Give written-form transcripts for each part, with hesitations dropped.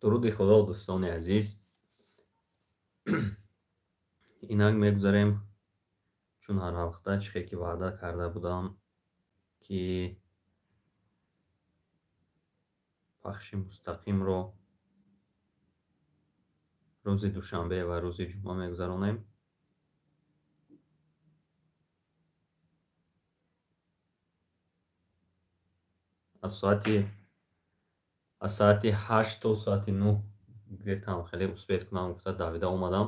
Дуруди Худо, дӯстони азиз. Инак мегузарем, чун ҳар ҳафта чихе ки ваъда карда будам, ки пахши мустақимро рӯзи душанбе ва рӯзи ҷумъа мегузаронем. Аз соати 8 то соати 9 где-то хеле успеть кунам гуфта давида омадам.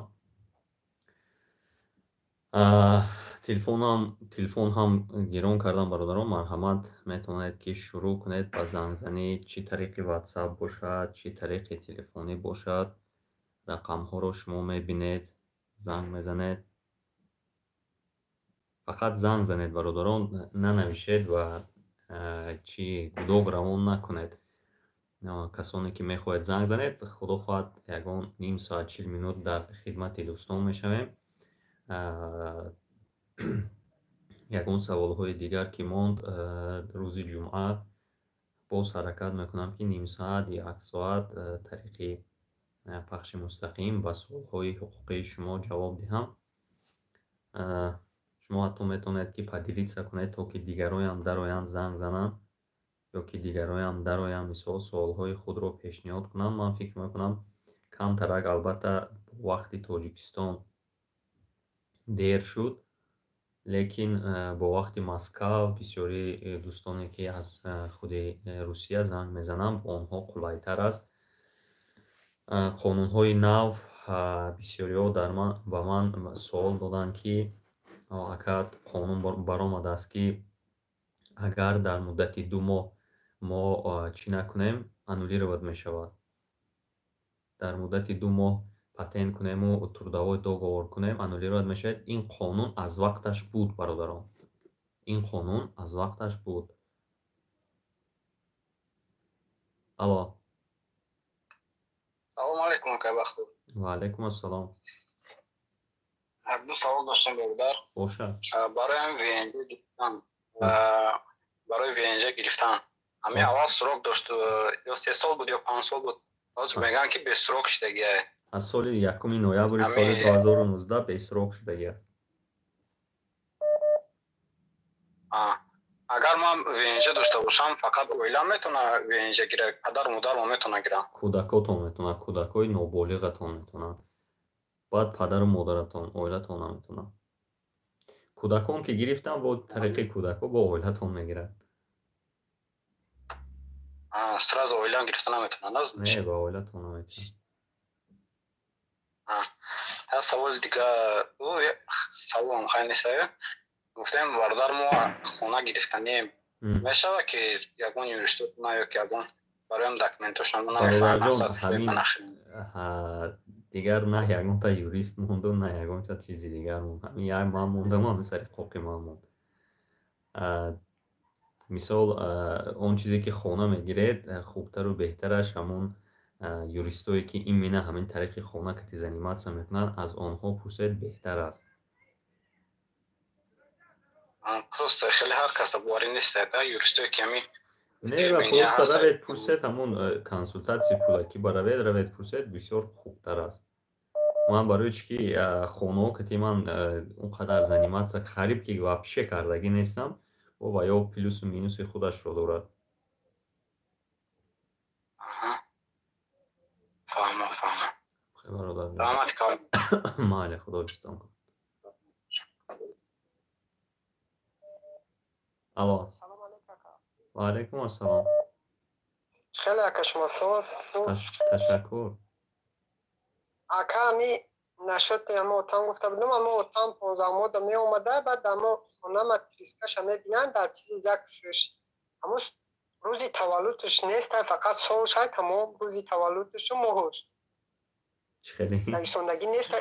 Телефон ҳам гирон кардам, бародарон. Марҳамат, метавонед, ки шурӯъ кунед ба зангзанӣ, чӣ тариқи Ватсап бошад, чӣ тариқи телефонӣ бошад. Рақамҳоро шумо мебинед, занг мезанед. Фақат занг занед, бародарон, нанавишед ва чӣ гудок равон накунед. Касоне ки мехоҳед занг занед, худо хоҳад, ягон ним соат, 40 минут дар хидмати дӯстон мешавем. Ягон саволҳои дигар ки монд, рӯзи ҷумъа боз ҳаракат мекунам, ки ним соат, як соат тариқи пахши мустақим ба суолҳои ҳуқуқии шумо ҷавоб диҳам. Шумо ҳатто метавонед, ки поделиться кунед, то ки дигароям дароянд, занг зананд, ё ки дигароям дароянд, мисол, суолҳои худро пешниҳод кунанд. Ман фикр мекунам, камтарак, албатта, бо вақти Тоҷикистон дер шуд, лекин бо вақти Москав бисёри дӯстоне, ки аз худи Русия занг мезананд, бо онҳо қулайтар аст. Қонунҳои нав, бисёриҳо ба ман суол доданд, ки ака, қонун баромадааст, ки агар дар муддати 2 моҳ мо чӣ накунем, аннулировать мешавад. Дар муддати 2 моҳ патент кунему трудовой договор кунем, аннулировать мешавад. Ин қонун аз вақташ буд, бародарон, ин қонун аз вақташ буд. Алло. Салому алайкум, акай Бахтур. Ва алайкум ассалом. Ду савол доштем, бародар. Бошад. Барои ҳамин ВНЖ гирифтан, барои ВНЖ гирифтан ҳамин аввал срок дошт, ё 3 сол буд, ё 5 сол буд. Ҳозир мегӯянд, ки бесрок шудагиа. Аз соли 1 ноябри соли 2019 бесрок шудагиаст. Агар ман ВНЖ дошта бошам, фақат оилам метавона ВНЖ гирад, падару модарам метавона гиранд? Кӯдакотон метавонад, кӯдакҳои ноболиғатон метавонанд. Баъд падару модаратон, оилатон наметавонанд. Кӯдакон ки гирифтанд, бо тариқи кӯдакҳо бо оилатон мегирад. Сразу оилам гирифта наметавонад? Не, ба оилатон наметавонад. Саволи дига, саволам хай нест. Гуфтем, бародар, мо хона гирифтанем, мешавад, ки ягон юристо на ё ки ягон бароям документошон? Ҳамин дигар на ягонта юрист монду, на ягонта чизи дигар монд. Ҳамин як ман мондам, ҳамин сари қоқи ман монд. Мисол, он чизе ки хона мегиред, хубтару беҳтараш ҳамон юристое, ки именно ҳамин тариқи хона кати заниматься мекунанд, аз онҳо пурсед, беҳтар аст. Просто хеле ҳар каса боварӣ нест, юристое ки ҳамин. Не, просто равед, пурсед, ҳамон консултатсияи пулакӣ баравед, равед, пурсед, бисёр хубтар аст. Ман барои чӣ ки хонаҳо кати ман он қадар заниматься қариб ки вообще кардагӣ нестам, ва ё плюсу минуси худашро дорад. Фаҳмам, фаҳмам. Бародар, майли, худо ҳифзтон кунад. Алло, ва алайкум ассалом. Хеле, ака, шумо соз? Ташаккур. Ака, ами нашоти амо отам гуфта будам, амо отам 15 мода меомада, баъд амо хонама трискаша мебинанд, дар чизи закшш амо рӯзи таваллудш нест, фақат солшай тамом, рӯзи таваллудшу моҳош нависондагӣ нест.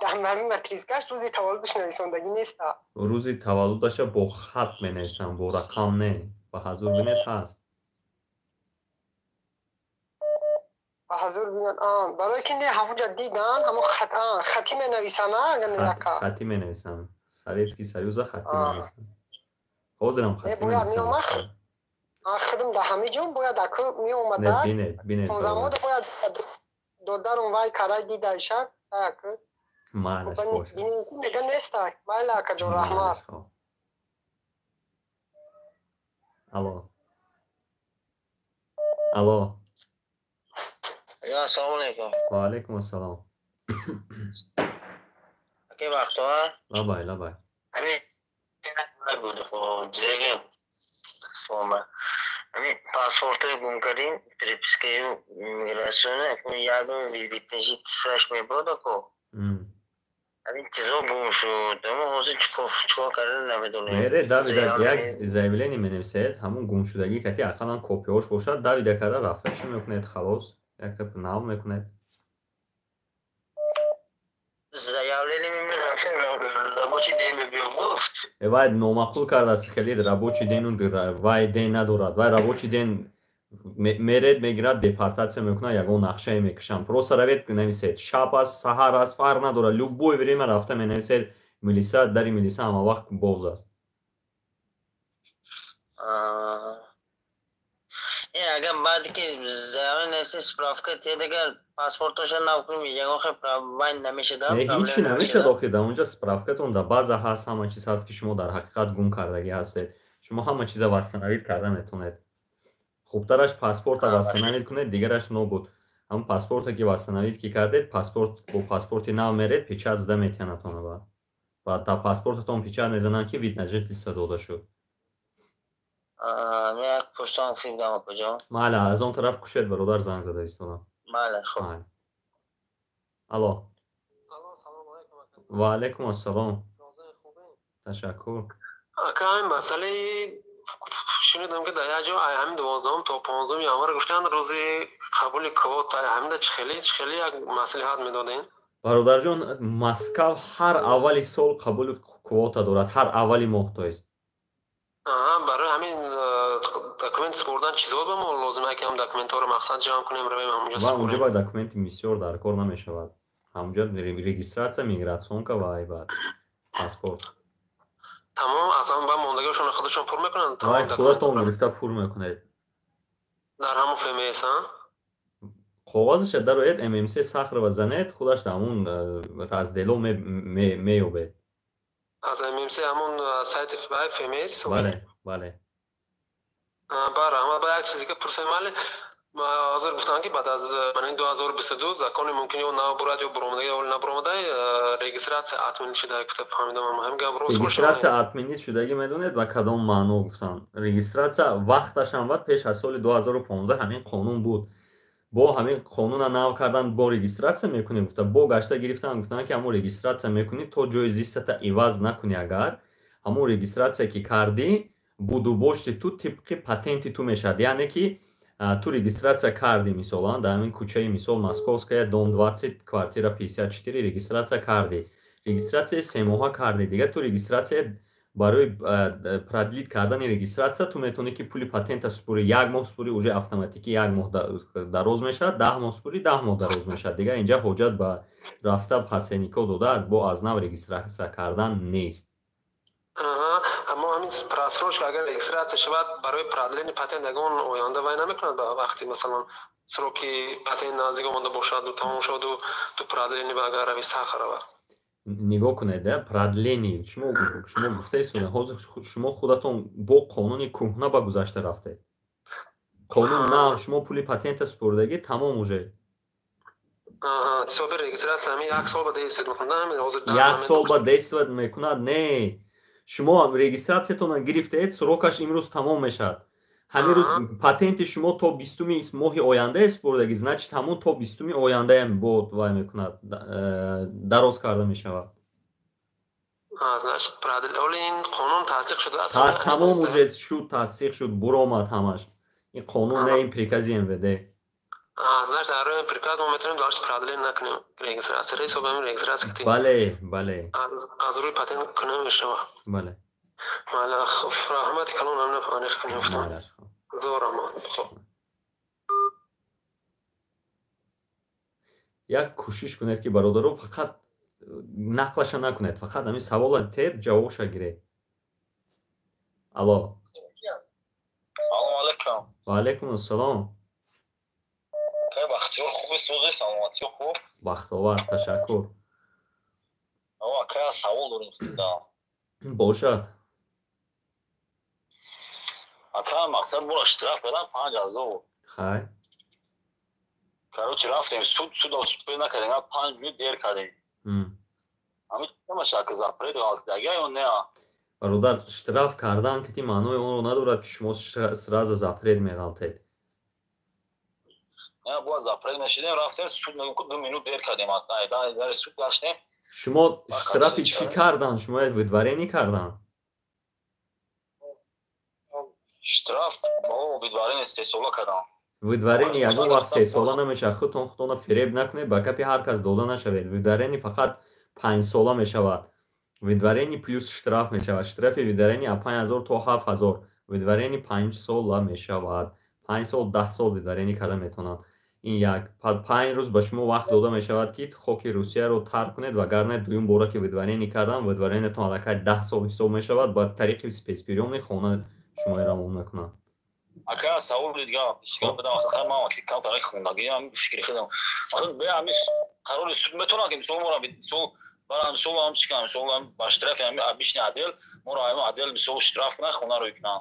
Ҳамин матрискаш рӯзи таваллудш нависондагӣ неста. Рӯзи таваллудаша бо хат менависам, бо рақам не. Ба ҳазур бинед, ҳаст. Ба ҳазур бинад, барое ки не, ҳамонҷа дидан, ҳамо хатӣ менависанд. Хатӣ менависанд, Советский Союза хатӣ менависанд, ҳозирам хатӣ менависанд. Худам дар ҳамин ҷо бояд аку меомада. Бинед. 15 моҳ бояд додарум вай кара дидаиша аку. Майлаш бошад. Мега нестай. Майла, акаҷон, раҳмат. Алло. Алло. Ассалому алайкум. Ва алайкум ассалом. Аки вақтоа? Лабай, лабай. Ҳамин буд ҷеге сома. Ҳамин паспортро гум кардем, перепискаю миграционе, ядум витнежи фреш мебродако. Ҳамин чизо гум шуд. Ама ҳозир чикор кардан намедонем. Мере давида як заявление менависед, ҳамун гумшудагӣ кати ақаллан копияҳош бошад, давида карда рафта чӣ мекунед, халос, якта нав мекунед. Заявление рабочий день мебиём гуфт. Вай номаъқул кардааст, хеле рабочий дену вай день надорад. Вай рабочий день меред, мегирад, депортатсия мекунад, ягон нақшае мекушанд. Просто равед, нависед, шаб аст, саҳар аст, фарқ надорад, любое время рафта менависед. Милиса, дари милиса ҳама вақт боз аст. Агар баъде ки заявление нависед, справка тиҳед, агар паспортоша нав кунем, ягон хел вай намешада? Не, ҳичи намешад. Охир дар онҷа справкатон дар база ҳаст, ҳама чиз ҳаст, ки шумо дар ҳақиқат гум кардагӣ ҳастед. Шумо ҳама чиза восстановить карда метавонед. Хубтараш паспорта восстановить кунед, дигараш нобуд. Ҳамн паспорте ки восстановить ки кардед, паспорт бо паспорти нав меред, печать зада метиҳанатон ва дар паспортатон печать мезананд, ки вид на жительство дода шуд. Як пурсон филдам, куҷо? Майла, аз он тараф кушед, бародар, занг зада истодам. Майла, хуб. Алло. Ва алайкум ассалом, ташаккур. Ака, ҳамин масъалаи шунидам, ки дар як ҷо ҳамин 12-ум то 15-уми январ гуфтанд рӯзи қабули квота. Ҳаминда чӣ хеле як маслиҳат медодем? Бародарҷон, Москав ҳар аввали сол қабули квота дорад, ҳар аввали моҳ, то есть. Барои ҳамин документ супурдан чизҳо ба мо лозим, ки ҳам документҳоро мақсад ҷамъ кунем, равем ҳамунҷо? Ва унҷо ба документи бисёр дар кор намешавад. Ҳамунҷо регистрация, миграционка ва баъд паспорт. Тамом, аз ҳам ба мондагиашон худашон пур мекунанд? Вай худатон гирифта пур мекунед. Дар ҳамон ФМС, а? Коғазаша дароед, ММС Сахарова занед, худаш дар ҳамун раздело меёбед. Аз ММС, ҳамон сайти ФМС? Бале, бале. Ба раҳмат. Ба як чизе ки пурсем, вале ҳозир гуфтанд, ки баъд аз 2022 закони мумкин ё нав бурад, ё буромада, ё набуромада, регистрация отменить шуда гуфта фаҳмидам. Ҳамин гап рост? Регистрация отменить шудагӣ медонед ба кадом маъно гуфтанд? Регистрация вақташам баъд пеш аз соли 2015 ҳамин қонун буд. Бо ҳамин қонуна нав кардан, бо регистрация мекунӣ гуфта, бо гашта гирифтан, гуфтанд, ки ҳамон регистрация мекунӣ, то ҷои зистата иваз накунӣ. Агар ҳамон регистрация ки кардӣ, будубошти ту тибқи патенти ту мешавад. Яъне ки ту регистрация кардӣ, мисолан, дар ҳамин кӯчаи, мисол, Московская, дом 20, квартира 54 регистрация кардӣ, регистрацияи 3 моҳа кардӣ, дигар ту регистрация барои продлить кардани регистрация ту метавонӣ, ки пули патента супурӣ, як моҳ супурӣ, уже автоматикӣ як моҳ дароз мешавад, 10 моҳ супурӣ, 10 моҳ дароз мешавад. Дигар инҷа ҳоҷат ба рафта пасеникҳо дода, бо аз нав регистрация кардан нест. Аммо ҳамин просрочка агар регистрация шавад, барои продление патент ягон оянда вай намекунад? Ба вақти, масалан, сроки патент наздик омода бошаду тамом шаваду, ту продление ба агар рави Сахарова. Нигоҳ кунед, продление шумо гуфтаи, ҳозир шумо худатон бо қонуни кӯҳна ба гузашта рафтед. Қонун нав, шумо пули патента супурдагӣ, тамом уже. Ҳисоби регистрация ҳамин як сол ба действовать мекунад? Як сол ба действовать мекунад? Не, шумо регистрациятонро гирифтаед, срокаш имрӯз тамом мешавад. Ҳамин рӯз патенти шумо то 20-уми моҳи ояндае супурдагӣ, значит, ҳамон то 20-уми ояндаям бо вай мекунад, дароз карда мешавад. Қонун тасдиқ шудааст? Тамом, уже шуд, тасдиқ шуд, буромад ҳамаш. Ин қонун не, ин прикази МВД. Значит, дар рӯи приказ мо метавонем дальше продление накунем регистрация, ҳисоби ҳамин регистрация? Бале, бале. Аз рӯи патент кунем мешавад? Бале. Майла, хуб, раҳмати калон, ҳамина аниқ кунем гуфтам. Зор раҳмат, хуб. Як кӯшиш кунед, ки, бародаро, фақат нақлаша накунед, фақат ҳамин савола теб, ҷавобша гиред. Алло. Салому алайкум. алейкум. Ва алейкум ассалом. Бахтиёр, хуби, сози, саломатиё хуб? Бахтовар, ташаккур. Ака, савол дорем. Бошад. Ака, мақсад, бора штраф кардам 5000. Хай. Короче, рафтем суд, суда успел накардем, 5 минут дер кардем. Ҳамаша, ака, запрет ғалтидага ё не? Бародар, штраф кардан кити маънои онро надорад, ки шумо сразу запрет меғалтед. Не, бояд запрет мешидем. Рафтем суд, мегӯм, 2 минут дер кардем, дари суд гаштем. Шумо штрафи чӣ кардан? Шумо выдворение кардан? Штраф выдворение 3 сола кардам. Выдворение ягон вақт 3 сола намешавад. Худтон худтонро фиреб накунед, ба гапи ҳар кас дода нашавед. Выдворение фақат 5 сола мешавад. Выдворение плюс штраф мешавад. Штрафи выдворение аз 5000 то 7000. Выдворение 5 сола мешавад. 5 сол, 10 сол выдворение карда метавонанд. Ин як. 5 рӯз ба шумо вақт дода мешавад, ки хоки Русияро тарк кунед, вагарна дуюм бора ки выдворение кардан, выдворениятон аллакай 10 сол ҳисоб мешавад, ба тариқи спецприёмный хона шуморо равон мекунанд. Ака, саволи дига бидам. Ман камтар хондагиам, фикри худам, бе ҳами қарори суд метавонам, ки мисол мора, мисол, бара, мисол, ҳам чӣ кунам, мисол, ба штрафи ҳами обычный отдел моро, ҳами отдел, мисол, штраф кунад, хонаро кунам,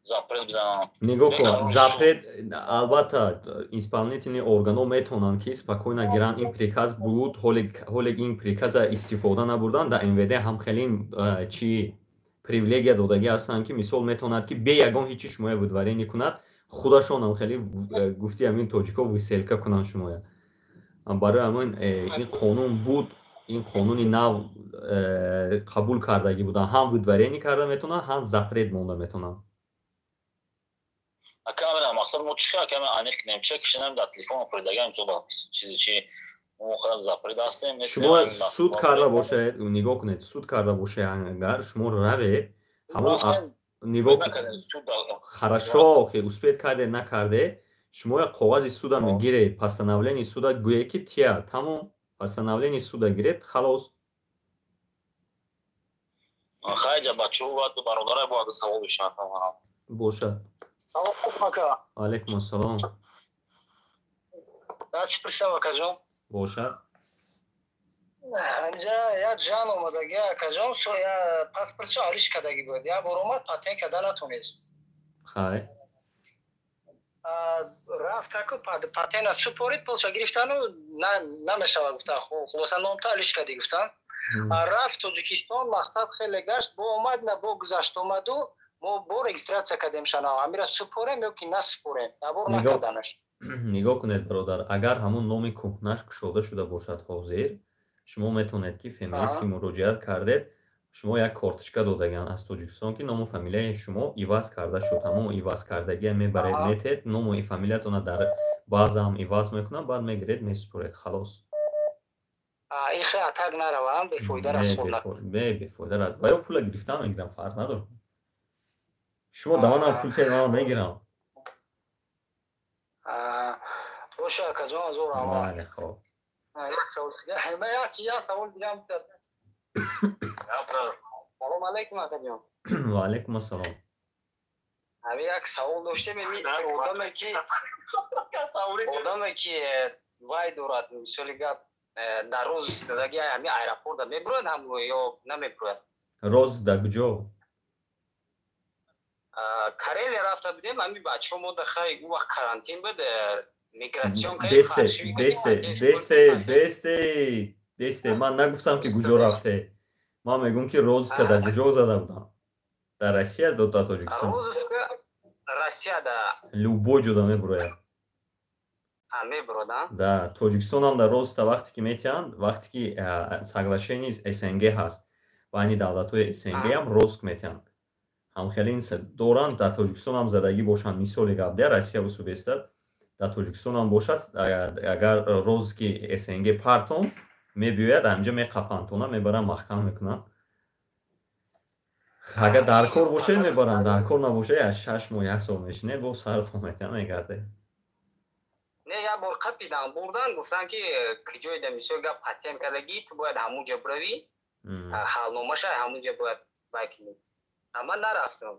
запрет бизанам? Нигоҳ кун, запрет албатта исполнительный органҳо метавонанд, ки спокойно гиранд. Ин приказ буд, ҳоле ин приказа истифода набурданд. Дар МВД ҳам хеле чи привилегия додагӣ ҳастанд, ки мисол метавонад, ки бе ягон ҳечи шумоя выдворение кунад. Худашонам хеле, гуфти ҳамин тоҷико, выселка кунанд шумоя. Барои ҳамин ин қонун буд, ин қонуни нав қабул кардагӣ буданд. Ҳам выдворение карда метавонанд, ҳам запрет монда метавонанд. Камера, мақсад, мо чӣ каме аниқ кунем, чӣ кишинам, дар телефон фуридагам, чизи чи шумо суд карда бошед. Нигоҳ кунед, суд карда бошед, агар шумо равед, ҳамон нигоҳ, хорошо, успеть карде, накарде, шумо як коғази суда мегиред, постановление суда, гӯе ки тия, тамом, постановление суда гиред, халос. Хайҷа бачаҳо бародарай бояд савол бишавад. Бошад. Салом, ака. Алайкум ассалом. Чӣ присав, акаҷон? Бошад. Ҳамҷа як ҷан омадаги, акаҷон, паспортшо алиш кардагӣ буд, як бор омад, патент карда натонист. Хай. Рафтаку патента супорид, пулша гирифтану намешавад гуфтан. Хулоса, номта алиш кардӣ гуфтан. Рафт Тоҷикистон, мақсад, хеле гашт, бо омад, на бо гузашт омаду мо бо регистрация кардем шана. Ҳамира супорем ё ки насупорем? Набор накарданаш. Нигоҳ кунед, бародар, агар ҳамон номи кӯҳнаш кушода шуда бошад, ҳозир шумо метавонед, ки ФМС ки муроҷиат кардед, шумо як корточка додагианд аз Тоҷикистон, ки ному фамилияи шумо иваз карда шуд. Ҳамон иваз кардагия мебаред, метед, ному фамилиятона дар базаам иваз мекунанд, баъд мегиред, месупоред, халос. Бефоида ва ё пула гирифтан мегирам, фарқ надорад. Шумо да манам пул тед, ман мегирам. Боша, акаҷон, азор. Бале, хоб. Як савол дига, як савол дигам. Салом алейкум, акаҷон. Ва алейкум ассалом. Ҳами як савол доштем. Одаме ки вай дорад, мисоли гап, дар розыск дадаги, ҳами аэропорта мебурояд ҳам ё намебурояд? Розыск дар куҷо? Карелия рафта будем, ҳами бачаҳо мо дахай, ӯ вақт карантин буд, миграцион. Бесте, бесте, бесте, бесте, бесте. Ман нагуфтам, ки куҷо рафте. Ман мегӯм, ки розыска дар куҷо зада будам, дар Россия ё дар Тоҷикистон? Россияда. Любой ҷода мебурояд. Мебурода? Да, Тоҷикистонам дар розыска вақте ки метиҳанд, вақте ки соглашение СНГ ҳаст, байни давлатҳои СНГ ҳам розыск метиҳанд. Ҳамхеле доранд, дар Тоҷикистонам задагӣ бошанд. Мисоли гап, дар Россия усубестад, дар Тоҷикистонам бошад, агар розыски СНГ партон, мебиёяд, ҳаминҷа меқапанд тона, мебаранд, маҳкам мекунанд. Агар дар кор бошед, мебаранд, дар кор набошед, аз 6 моҳ, як сол мешинед, бо саратон метиҳанд, мегардед. Не, як бор қапидан, бурдан, гуфтанд, ки куҷоида, мисол гап, патент кардагӣ, ту бояд ҳамунҷа биравӣ, ҳалномаша ҳамунҷа бояд вай кунӣ. Ман нарафтам.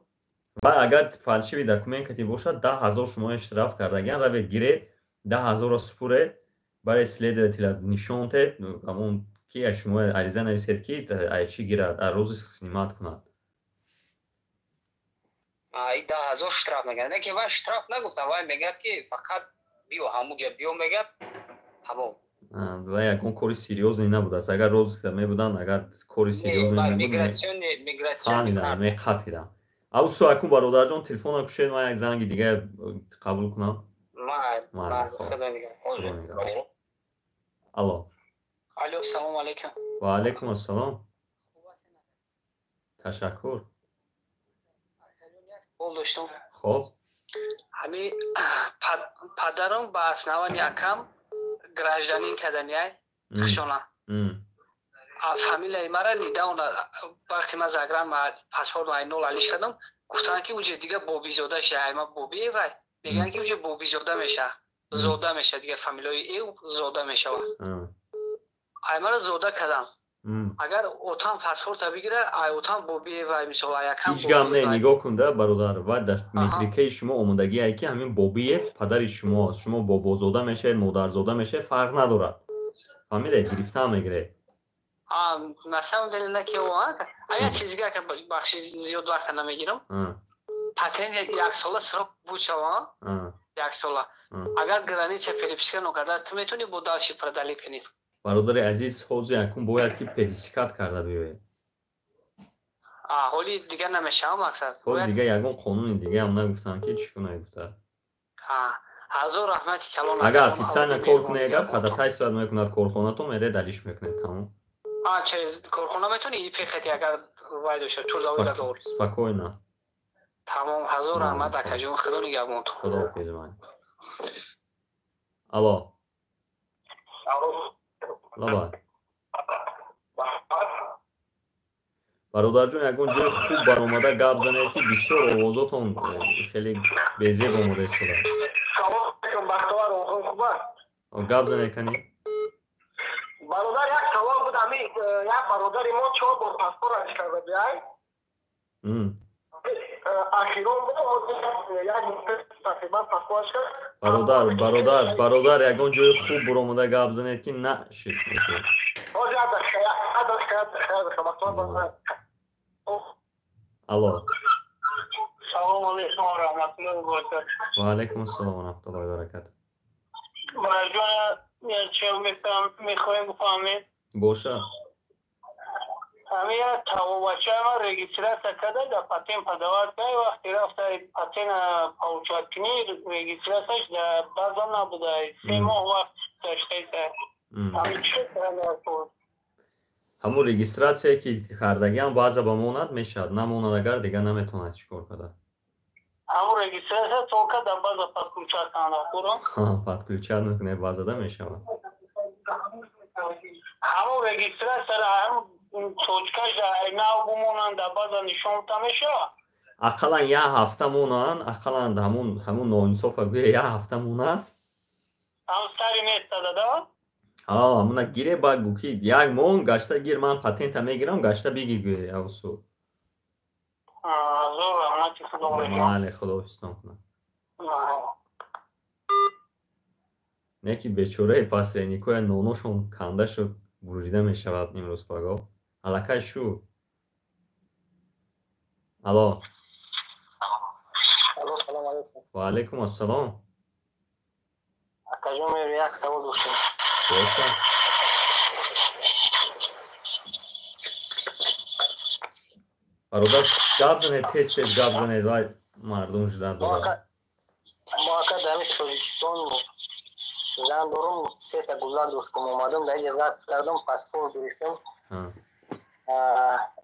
Ва агар фальшивый документ кати бошад, 10 000 шумо штраф кардагиан, равед, гиред, 10 000-ро супуред, барои следователя нишон тед, ҳамон ки шумо ариза нависед, ки ай чӣ гирад, аз розыск снимать кунад. 10 000 штраф мегӯяд, не ки вай штраф нагуфтам, вай мегӯяд, ки фақат биё, ҳамуҷа биё, мегӯяд, тамом. Ва ягон кори серьёзный набудааст. Агар розыска мебуданд, агар кори серьёзный набуд, меқапидам. Авсу, акун, бародарҷон, телефона кушед, ман як занги дига қабул кунам. Алло. Алло, салому алайкум. Ва алайкум ассалом, ташаккур. Доштум. Хоб. Ҳами падарам ба основании акам гражданин каданиай хишона. Фамилияи мара недавно, вақте ман загран паспорт нол алиш кардам, гуфтанд, ки уҷа дига Бобизода ша. Ма Бобиевай, мегӯянд, ки уҷа Бобизода меша, зода меша, дига фамилияи ев зода мешава. Ай мара зода кардам. Агар отам паспорта бигира, ай отам Бобиева, мисол, аякам. Ҳеҷ гап не. Нигоҳ кун да, бародар, ва дар метрикаи шумо омодагие, ки ҳамин Бобиев падари шумо аст. Шумо бобозода мешавед, модарзода мешавед, фарқ надорад, фаҳмидед? Гирифтаам мегиред. На самом деле на ки а як чиз дига, бахши, зиёд вақта намегирам. Патент яксола срок буд шава, яксола. Агар граница переписка нокарда, ту метавонӣ бо дальше продлить кунӣ? Бародари азиз, ҳозир якун бояд ки пересекать карда биёед. Ҳоли дигар намешавам, мақсад. Ҳоли дига ягон қонуни дигаам нагуфтанд, ки чӣ кунай гуфта. Ҳазор раҳмати калон. Агар официально кор кунед, агар ходатайствовать мекунад корхонатон, меред, алиш мекунед, тамом. Через корхона метавонӣ ИП хати, агар вай дошта, трудовой договор? Спокойно. Тамом, ҳазор раҳмат, акаҷон, худо нигаҳбонтон. Худоҳофиз, ман. Алло, лабай, бародарҷон, ягон ҷои хуб баромада гап занед, ки бисёр овозотон хеле безеб омода истода. Гап занед, кани. Бародар, як савол буд. Ами як бародари мо чор бор паспорт алиш карда биай, ахирон як тақрибан паспорташ кард. Бародар, бародар, бародар, ягон ҷои хуб буромада гап занед, ки на шид. Ҳозир, як дақиқа, як дақиқа, як дақиқа, як дақиқа. Алло. Салому алейкум ва раҳматуллоҳи ва баракатуҳ. Ва алайкум ассалом ва раҳматуллоҳи ва баракатуҳ. Бароҷон, чӣ мехоҳем бифаҳмем? Боша. Ҳамин як тавобачаама регистрация карда, дар патент подавать кард. Вақте рафта патент получать кунӣ, регистрацияш дар база набуда, 3 моҳ вақт гаштаиса. Ҳамин чӣ? Ҳамун регистрация, ки кардагиам, баъза ба монад мешавад, намонад агар, дигар наметавонад чӣ кор карда. Ҳамун регистрация только дар база подключать кунад. Подключать мекунед, базада мешавад. Ҳамун регистрацияра, ҳамун точкаш нав бумонанд, дар база нишонта мешавад? Ақаллан як ҳафта монанд, ақаллан ҳамун ноинсофа гӯя, як ҳафта монанд. Ҳам сари места дада. Ҳамуна гире, баъд гӯ, ки як моҳ гашта гир, ман патента мегирам, гашта бигир, гӯе авсу. Мале, худоҳофизтон кунад. Не ки бечораи посредникоя ноношон канда шуд, бурида мешавад имрӯз пагоҳ, аллакай шуд. Алло. Ва алайкум ассалом. Акаҷон, як савол доштем. Боша. Бародар, гап занед, тез тез гап занед, вай мардум ждать дорад. Мо, ака, дар Тоҷикистон зан дорум, сета гулла доштум, омадам, дар иҷа ЗАГС кардам, паспорт гирифтам.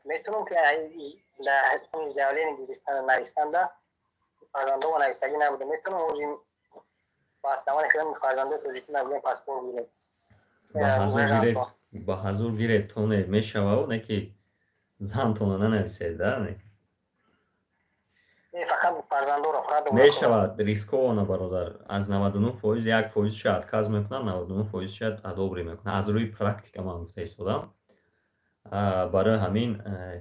Метавонам, ки дар заявление гирифтан навистанда фарзандома навистагӣ набуда, метавонам ҳозир ба основании худам фарзандои тоҷикӣ набудем, паспорт гирем? Ба ҳазур гиред, тоне мешавад, не ки зантона нанависед да. Фақат фарзандоро, фақат. Мешавад, рисковано, бародар. Аз 99% 1 фоизша отказ мекунад, 99 фоизша одобрить мекунад. Аз рӯи практика ман гуфта истодам. Барои ҳамин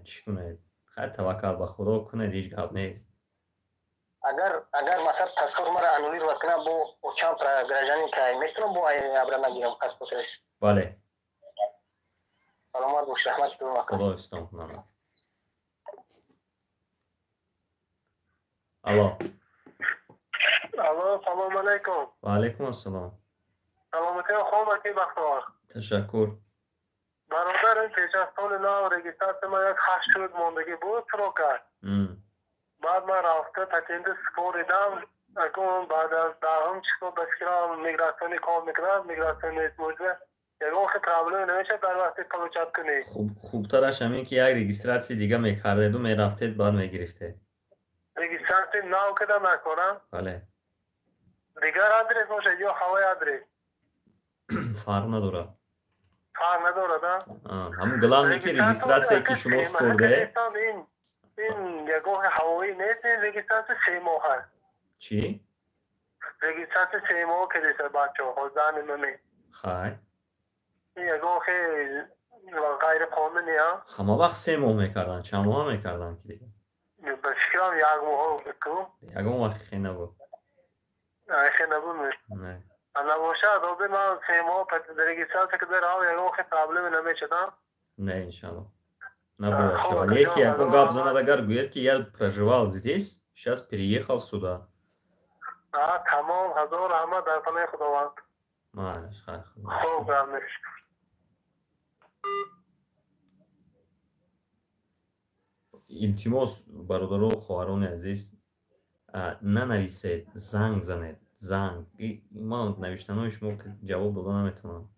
чӣ кунед, хайр, таваккал ба Худо кунед, ҳеҷ гап нест. Агар масалан паспорт маро аннулировать кунам, бо очам гражданин кай метавонам бо обратно гирам паспорт? Бале. Саломат бош, раҳмат. Худо ҳифзтон кунад. Алло. Алло, салом алейкум. Ва алейкум ассалом. Саломатӣ хуб аки Бахтовар? Ташаккур. Бародар, ин пеш аз соли нав регистрация ман як 8 рӯз мондагӣ буд срока. Баъд ман рафта патенти супоридам. Акун баъд аз 10 число ба фикрам миграционӣ кор мекунад, миграционӣ муҷа ягон хел проблема намешавад дар вақти получать кунӣ? Хубтараш ҳамин ки як регистрация дига мекардеду мерафтед, баъд мегирифтед. Регистрация нав када накорам? Бале. Дигар адрес бошад ё ҳавои адрес? Фарқ надорад. Фарқ надорад, а? Ҳамун главное ки регистрация ки шумо супорде. Ин ягон ҳавоӣ нест, ин регистрация 3 моҳ аст. Чӣ? Регистрация 3 моҳ кардеса бачаҳо, ҳозир маме. Хай. Ин ягон хел ғайриқонунӣ, а? Ҳама вақт 3 моҳ мекарданд, чанд моҳ мекарданд ки дига? Ба фикрам як моҳ буд ку. Ягон вақт хе набуд. Хе набуд? Не. Набошад, ҳозир ман 3 моҳ регистрация карда равам, ягон хел проблема намешавад? Не, иншалло. Набояд шавад. Яке ягон гап занад, агар гӯяд ки я проживал здесь, сейчас переехал сюда. Тамом, ҳазор раҳмат, дар паноҳи Худованд. Майлаш, хайр. Хуб, раҳмат. Илтимос, бародару хоҳарони азиз, нанависед, занг занед. Занг. Ман навиштанои шумо ҷавоб дода наметавонам.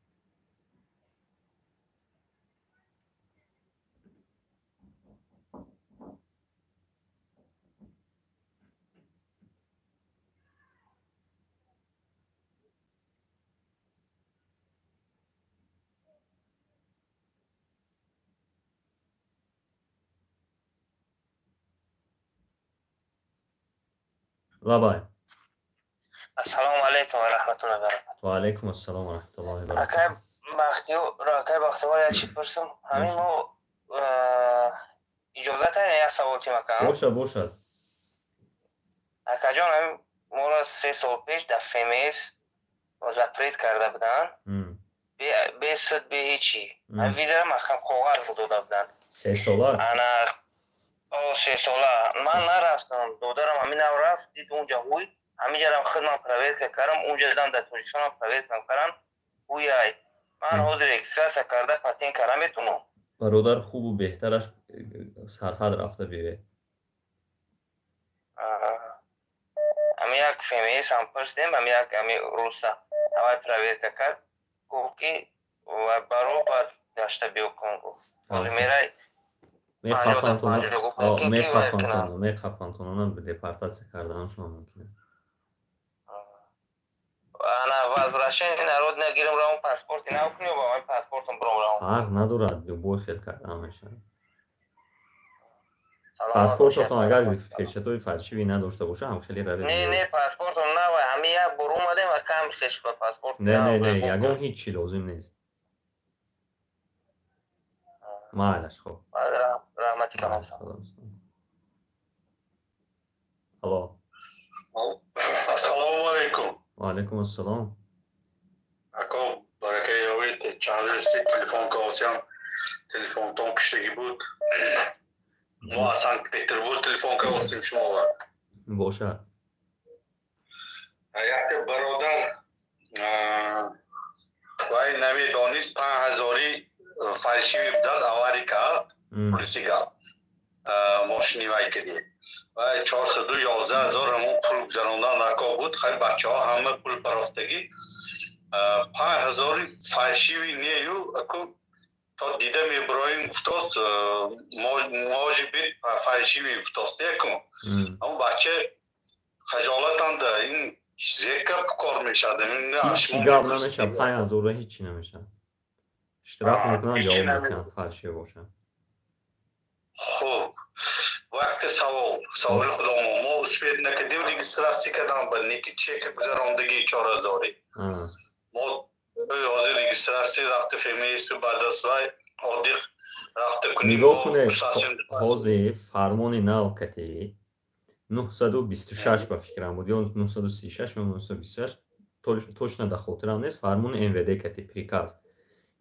Лабай. Ассалому алайкум ва раҳматуллоҳи ва баракатуҳ. Ва алайкум ассалом ва раҳматуллоҳи ва баракатуҳ. Акай Бахтиёр, як чиз пурсам. Ҳамин мо иҷозат ҳаст як савол ки макам? Бошад, бошад. Акаҷон, ҳамин моро 3 сол пеш дар ФМС запрет карда буданд. Бе суд, бе ҳечи. Ҳамин визаро маҳкам коғаз дода буданд. 3 сола? Ана 3 сола. Ман нарафтам. Додарам ҳамин нав рафт, дид унҷа ҳуй. Ҳаминҷарам худман проверка кардам, унҷа дам дар Тоҷикистонам проверка кардам. Ҳуяй. Ман ҳозир регистрация карда патент карда метавонам. Бародар, хубу беҳтараш сарҳад рафта биёед. Ҳамин як ФМС ҳам пурсидем, ҳамин як ҳамин руса ҳавай проверка кард, гуфт ки баро баъд гашта биё кун гуфт. Ҳозир мерай меқапантонам, депортатсия карданашон мумкин аст. Ана возвращение народ нагирам, равам паспорти нав кунем, ба ман паспортам бурам равам. Фарқ надорад, любой хел кардан мешавад. Паспортатон агар печатои фальшивӣ надошта боша, ҳам хеле равед. Не, не, паспортам нав, ҳамин як бор омадем ва кам хеш ба паспорт. Не, не, не, ягон ҳеҷ чи лозим нест. Майлаш, хуб. Раҳмати калом. Алло. Ассалому алайкум. Ва алайкум ассалом. Ако баракаи ёвед, чанд рӯз телефон кардам, телефонтон куштагӣ буд. Мо аз Санкт-Петербург телефон кардем шуморо. Бошад. Якте бародар вай намедонист 5000 фальшивӣ будааст, аварӣ кард, полиси гап. Мошини вай кардем. Вай 411 000 ҳамон пул гузарондан накор буд. Хай бачаҳо ҳама пул парофтагӣ. 5000 фальшивӣ нею, аку то дида меброим гуфтост, может быть фальшивӣ гуфтост якум. Ҳамон бача хаҷолатанда, ин зека кор мешавад. Ҳеҷ гап намешавад, 5000 ҳеҷ чи намешавад. Штраф мекунанд, ҷавоб мекунанд, фальшивӣ бошад. Хуб, вақте саволи худомо мо успед накардем регистрация кардам ба неки чека гузарондагӣ 4000. Мо ҳозир регистрация рафта ФМС баъд аз вай оддӣ рафта кунем. Нигоҳ кунед, ҳозир фармони нав катӣ 926 ба фикрам буд, ё 936 ё 926, точно дар хотирам нест. Фармони МВД кати, приказ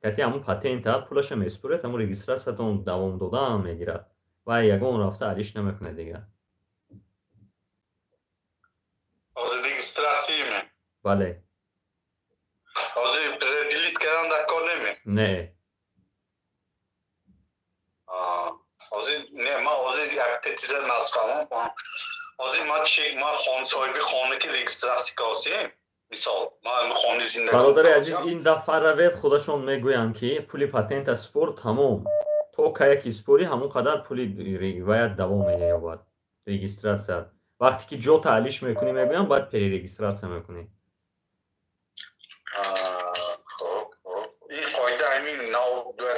кати, ҳамун патента пулаша месупоред, ҳамун регистратсиятон давом додаам мегирад ва ягон рафта алиш намекунад дигар. Регистратсияме? Бале. Ҳозир делить кардан дар кор неме? Не. Ҳозир не, ман ҳозир як теза насфаҳмам. Ҳозир ман чек, ман хон соҳиби хона ки регистратсия кардем, мисол, ман хони зиндагӣ. Бародари азиз, ин дафъа равед, худашон мегӯянд, ки пули патента спор, тамом. То кая ки спорӣ, ҳамон қадар пули ваят давом меёбад регистратсия. Вақте ки ҷо таълиш мекунӣ, мегӯям, баъд перерегистратсия мекунӣ.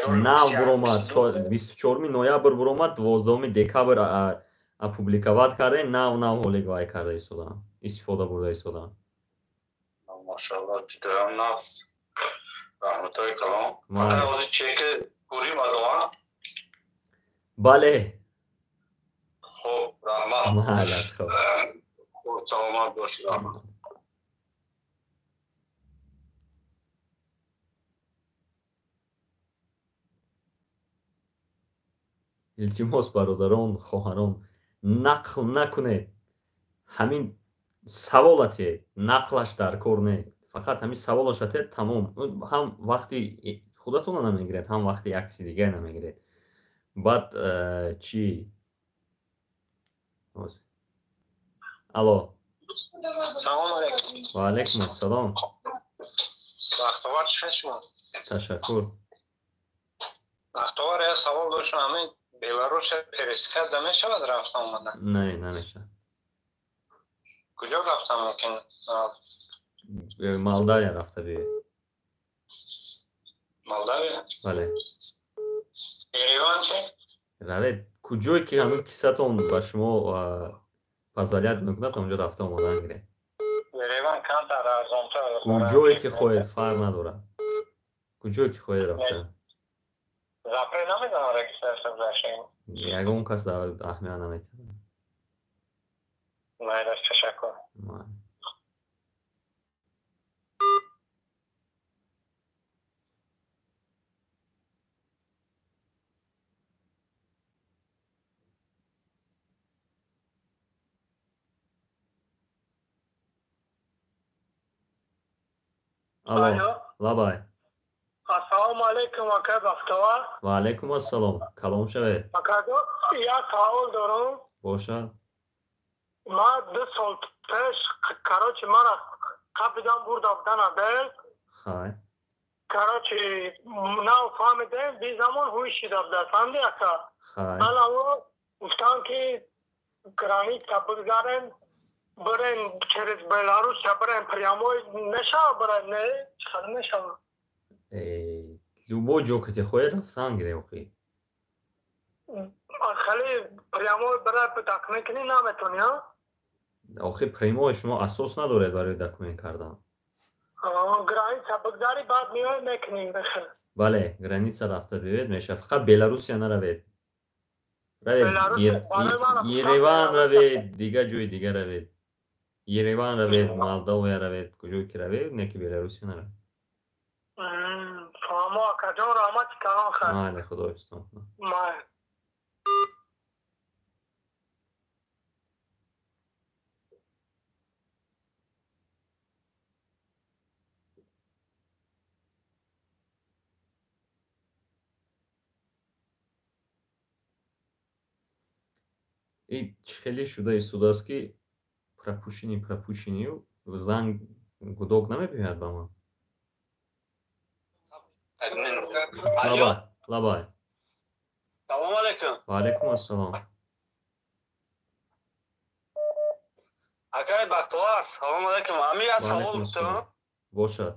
Нав буромад, 24 ноябр буромад, 12 декабр опубликовать карда, нав нав ҳолик вай карда истодаам, истифода бурда истодаам. Машалло, ҷудаям нафс, раҳматои калом. Фақат ҳозир чеки пурим адоам? Бале. Хуб, раҳмат. Майлаш, хуб. Саломат бошед, раҳмат. Илтимос, бародарон, хоҳарон, нақл накунед. Ҳамин саволате, нақлаш дар кор не, фақат ҳамин саволашате, тамом. Ҳам вақти худатонро намегиред, ҳам вақти як киси дигар намегиред. Баъд чӣ? Алло. Салом алейкум. Ва алейкум ассалом. Бахтовар, чӣ шумо? Ташаккур. Бахтовар, як савол доштам. Ҳамин Беларусь пересекать мешавад рафта омадан? Не, намешавад. Куҷо рафта мумкин? Молдавия рафта биёед. Молдавия? Бале. Ереван чӣ? Равед, куҷое ки ҳамин кисатон ба шумо позволять мекунад, онҷо рафта омадан гиред. Ереван камтар арзонтар. Куҷое ки хоҳед, фарқ надорад. Куҷое ки хоҳед рафта. Запрет намедонам регистратсия гузаштем. Ягон кас аҳамият наметиҳад. Майлаш, ташаккур. Алло, лабай. Ассалому алейкум, ака Бахтовар. Ва алейкум ассалом. Калом шавед. Ака, як савол дорам. Бошад. Ман 2 сол пеш, короче, мара қапидан бурда будана бел. Хай. Короче, нав фаҳмидем, би замон ҳуй шида буда, фаҳмиди, ака? Хай. Ман гуфтам, ки граница бигзарем, бирем через Беларусь, бирем прямой, мешава бирем, не? Чӣ мешава? Любой ҷо ки хоҳед рафтан гире, охи. Хеле прямой бира документ кунӣ наметонӣ, а? Охи, прямой шумо асос надоред барои документ кардан. Граница бигзарӣ, баъд меои мекунӣ бихел. Бале, граница рафта биёед, мешавад. Фақат Беларусия наравед. Равед Ереван равед, дигар ҷои дигар равед. Ереван равед, Молдовия равед, куҷое ки равед, не ки Беларусия наравед. Фаҳмо, акаҷон, раҳмати калон, хайр. Майли, худо ҳифзтон кунад. Майли. Ин хеле шуда истодааст, ки пропущенный, пропущенный, занг гудок намебиёяд ба ман. Лабай, лабай. Салом алейкум. Ва алейкум ассалом. Акай Бахтовар, салом алейкум. Ами як савол дорам. Бошад.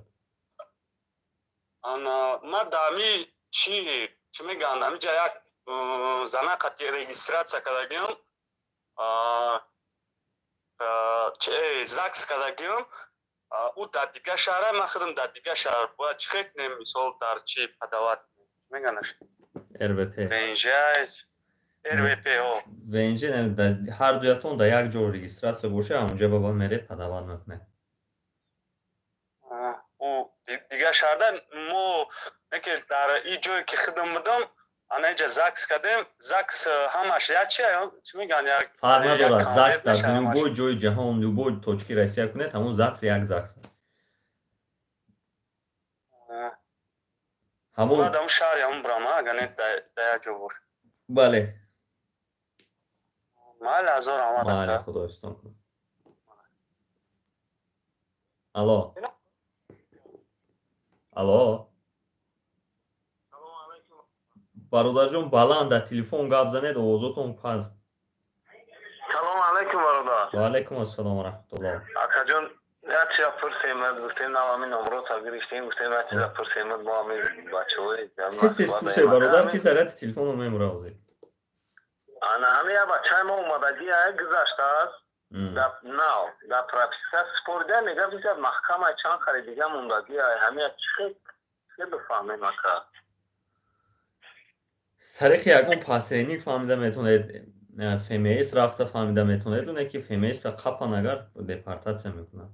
Ана ма дами чӣ чӣ мегӯянд, ҳамиҷа як зана қати регистратсия кардагиам, ЗАГС кардагиам, ӯ дар дигар шаҳра, ман худам дар дигар шаҳр. Бояд чӣ хел кунем, мисол, дар чӣ подавать меганаш? РВП. ВНЖ. РВП ҳо. ВНЖ ҳар дуятон дар як ҷо регистрация боша, ҳамонҷо баба мере подавать мекунед. Дигар шаҳрда мо ки дар ин ҷое ки худам будам, ана инҷа ЗАГС кардем. ЗАГС ҳамаш як чи, чӣ мегӯянд, як фарқ надорад. ЗАГС дар любой ҷои ҷаҳон, любой точки Россия кунед, ҳамон ЗАГС як ЗАГС. Ҳамон ҳамон шаҳри ҳамон бурам, агар не дар як ҷо бош. Бале. Майли, ҳазор раҳмат. Майли, худоистон кунад. Алло, алло, бародарҷон, баланд дар телефон гап занед, овозотон паст. Салому алайкум, бародар. Ва алайкум ассалом ва раҳматуллоҳ. Акаҷон, як чиза пурсем, гуфтем нав ҳамин номрота гирифтем, гуфтем як чиза пурсем, мо ҳамин бачаҳои тез тез пурсе, бародар, ки заряди телефонро мемура ҳозир. Ана ҳамин як бачаи мо омадагӣ гузаштааст, нав дар прописка супорида, мега виза маҳкамаи чанд хари дига мондагӣ. Ҳамин чӣ бифаҳмем, ака? Тариқи ягон посредник фаҳмида метавонед, ФМС рафта фаҳмида метавонед. Оне ки ФМС-ра қапан, агар депортатсия мекунад.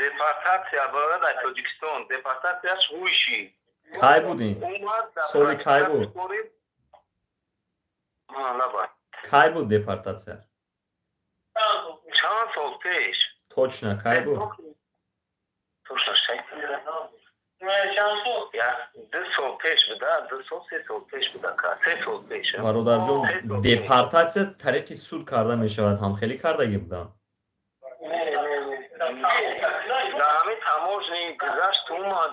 Депортатсия бояд дар Тоҷикистон депортатсияш вуйши. Кай буд ин? Соли кай буд? Кай буд депортатсия? Чанд сол пеш. Точно кай буд? Точно 2 сол пеш буда, 2 сол, 3 сол пеш буда, 3 сол пеш. Бародарҷон, депортатсия тариқи суд карда мешавад. Ҳамхелӣ кардагӣ будам? Дар ҳамин таможни гузашт, омад,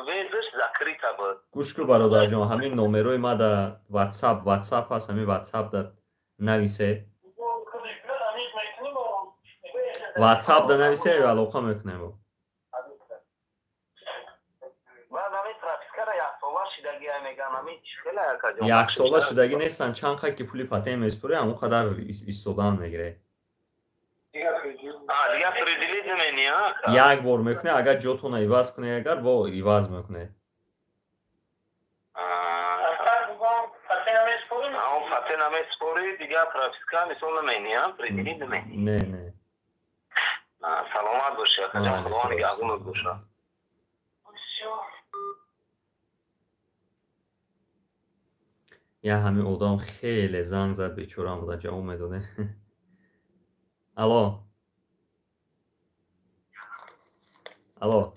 визаш закрыта буд. Гӯш кун, бародарҷон, ҳамин номерои ма дар ватсап, ватсап ҳаст, ҳамин ватсап да нависе, ватсап да нависе, алоқа мекунем. Баъд ҳамин пропискара яксола шидагӣ меган, ҳамин чӣ хела, акаҷон? Яксола шидагӣ нестанд. Чанд қад ки пули патент месупорӣ, ҳамон қадар истодан мегиред. Дигар продлить намени? Як бор мекунед, агар ҷотона иваз кунед, агар бо иваз мекунед. Патент намесупорӣ, дигар прописка мисол намени, продлить намени? Не, не. Саломат бошӣ, акаҷон, худованд нигаҳбонат бошад. Я ҳамин одам хеле занг зад, бечорам буда, ҷавоб медоде. Алло, алло.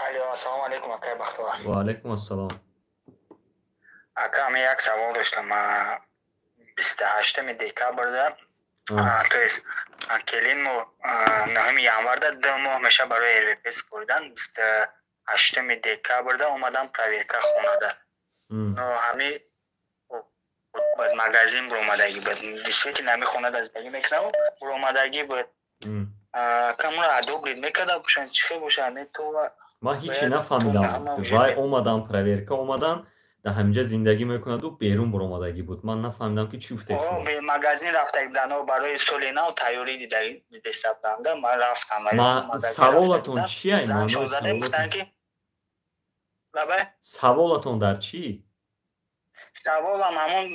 Алло, ассалому алайкум, акай Бахтовар. Ва алайкум ассалом. Ака, ман як савол доштам. 28-уми декабрда, то есть келинмо 9-уми январда 2 моҳ меша барои РВП супоридан. 28-уми декабрда омадам проверка хонада, но ҳами бад магазин буромадагӣ буд. Действительно, ҳами хонада зиндагӣ мекунам, буромадагӣ буд. Камро одобрить мекарда бошанд, чӣ хел бошад не то? Ман ҳичи нафаҳмидам. Вай омадан, проверка омадан, дар ҳаминҷа зиндагӣ мекунаду берун буромадагӣ буд. Ман нафаҳмидам, ки чӣ гуфтед шумо. Магазин рафта буданд, барои соли нав тайёрӣ дидаиста буданд. Ман рафтам. Саволатон чия? Саволатон дар чӣ? Саволам ҳамон,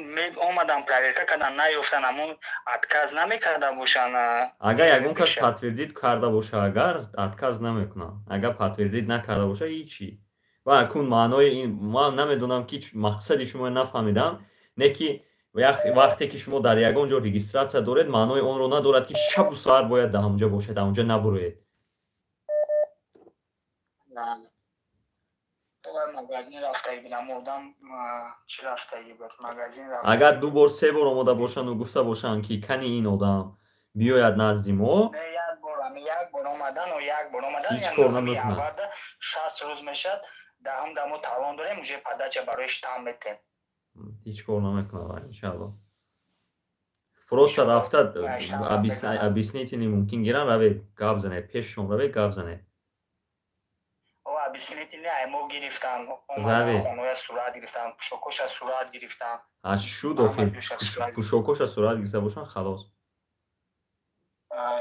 омадам проверка кардан, наёфтан, ҳамон отказ намекарда бошанд? Агар ягон кас подтвердить карда боша, агар отказ намекунам. Агар подтвердить накарда боша, ҳичи. Ва акун маънои ин ман намедонам, ки мақсади шумо нафаҳмидам. Не ки вақте ки шумо дар ягон ҷо регистрация доред, маънои онро надорад, ки шабу соат бояд дар ҳамонҷо бошед, ҳамонҷо набуроед. Магазин рафтагӣ будам, одам чӣ рафтагӣ буд, магазин. Агар ду бор, се бор омода бошанду гуфта бошанд, ки кани ин одам биёяд назди мо. Як бор омадан, як бор омадан. Ҳеҷ кор намекунад. 60 рӯз мешад, даҳум дамо талон дорем, уже подача барои штамп метем. Ҳеҷ кор намекунад, иншалло. Просто рафта объяснительный мумкин гиран, равед, гап занед, пешшон равед, гап занед. Объяснительный ай мо гирифтан, хоноя сурат гирифтан, пӯшокоша сурат гирифтан. Аз шуд охир, пӯшокоша сурат гирифта бошанд, халос.